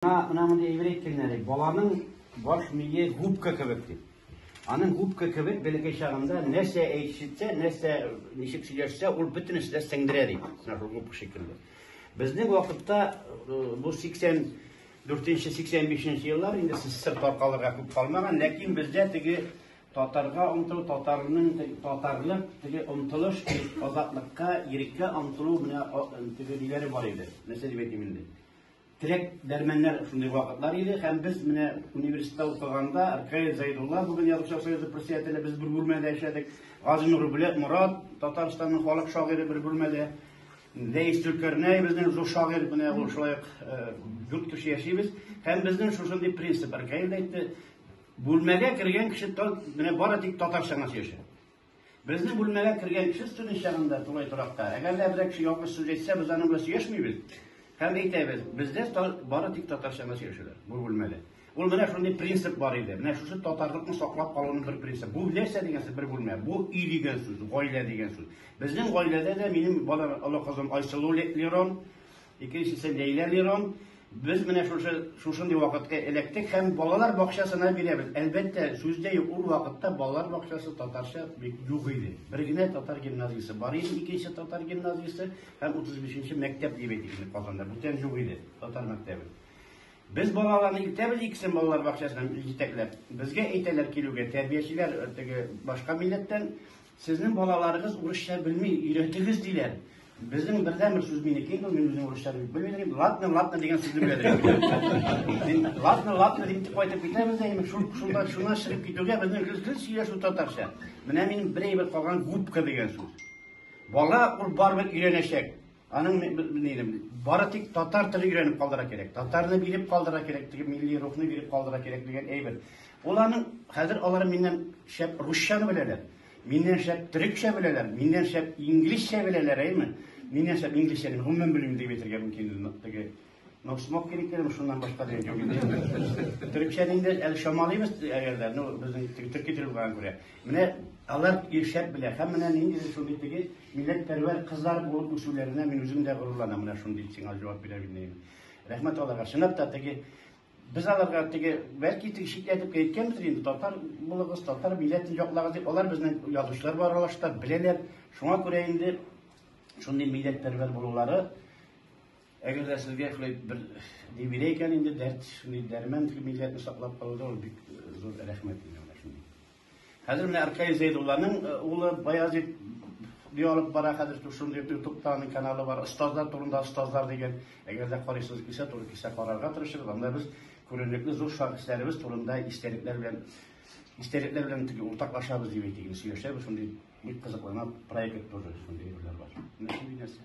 Менә мондый әйбер әйткәннәр, баланың баш мие губка кебек дип. Аның губка кебек бәләкәй чагында нәрсә әйтсә, нәрсә ничек сөйләшсә, ул бөтенесе дә сеңдерә дип. Менә шул губка шикелле. Безнең вакытта бу 84-85 еллар инде СССР таркалырга күп калмаган, ләкин бездә теге татарга омтылу, татарның татарлык теге омтылыш, азатлыкка, иреккә омтылу менә теге ниләре бар иде. Нәрсә дип әйтим инде? Терәк дәрмәннәр шундый вакытлар иде һәм без менә университетта укыганда Ркаил Зәйдулла, бүген Язучылар союзы председателе, без бер бүлмәдә эшләдек. Газинур Морат, Татарстанның халык шагыйре бер бүлмәдә. Ләис Зөлкәрнәй безнең зур шагыйрь, менә ул шулай ук дүрт кеше яшибез. Һәм безнең шушындый принцип, Ркаил әйтте, бүлмәгә кергән кеше менә бары тик татарча гына сөйләшә. Безнең бүлмәгә кергән кеше студент чагында тулай торакта, әгәр дә берәр кеше ялгыш сүз әйтсә, без аның белән сөйләшмибез. Һәм әйтәбез, бездә бары тик татарча гына сөйләшәләр бу бүлмәдә. Ул менә шундый принцип бар иде. Менә шушы татарлыкны саклап калуның бер принцип. Бу нәрсә дигән сүз бер бүлмә? Бу өй дигән сүз, гаилә дигән сүз. Безнең гаиләдә дә минем бала олы кызым Айсылу Лерон, Икенчесе Ләйлә Лерон. Без менә шушы шушындый вакытка эләктек һәм балалар бакчасына бирәбез. Әлбәттә, сүз дә юк, ул вакытта балалар бакчасы татарча бик юк иде. Бер генә татар гимназиясе бар иде, икенче татар гимназиясе һәм 35 нче мәктәп дип әйтик инде Казанда. Бүтән юк иде татар мәктәбе. Без балаларны илтәбез икесен балалар бакчасына җитәкләп. Безгә әйтәләр килүгә, тәрбиячеләр теге башка милләттән, Сезнең балаларыгыз урысча белми, өйрәтегез, диләр. Безнең бердәнбер сүз минеке инде, мин үзем урысча бик белмим идем. Ладно, ладно дигән сүзне белә идем. Мин ладно, ладно дип кайтып китәбез дә, имеш, шул шунда шуннан чыгып китүгә безнең гел сөйләшү татарча. Менә минем бер әйбер калган губка дигән сүз. Бала ул барыбер өйрәнәчәк. Аның нидем, бары тик татар теле өйрәнеп калдыра кирәк. Татарны биреп калдыра кирәк, теге милли рухны биреп калдыра кирәк дигән әйбер. Ул аның хәзер алар миннән шәп русчаны беләләр. Миннән шәп төрекчә беләләр, миннән шәп инглизчә беләләр, әйме? Миннән шәп инглизчәне гомумән белмим дип әйтергә мөмкин. Теге Но смог кирәк кирәк, шуннан башка дигән юк инде. Төрекчәне инде әле чамалыйбыз, әгәр дә, ну, безнең төрки тел булганга күрә. Менә алар шәп белә. Һәм менә ниндидер шундый теге милләтпәрвәр кызлар булып үсүләренә мин үзем дә горурланам. Менә шундый сиңа җавап бирә белмим. Рәхмәт аларга. Чынлап та теге без аларга теге бәлки теге читләтеп әйткәнбездер инде, татар булыгыз, татар милләтен яклагыз дип, алар безнең язучылар бар аралашта, беләләр. Шуңа күрә инде шундый милләтпәрвәр булулары Әгәр дә сезгә шулай бер ни бирә икән инде дәрт, шундый дәрмән милләтне саклап калуда ул бик зур рәхмәт инде менә шундый. Хәзер менә Аркадий Зәйдулланың улы Баязит ди алып бара хәзер шундый ютубта аның каналы бар. Остазлар турында остазлар дигән. Әгәр дә карыйсыгыз килсә, туры килсә карарга тырышыгыз. Анда без күренекле зур шәхесләребез турында истәлекләр белән истәлекләр белән теге уртаклашабыз дип әйтик, сөйләшәбез. Шундый бик кызыклы проект тоже шундый әйберләр бар. Менә шундый нәрсә.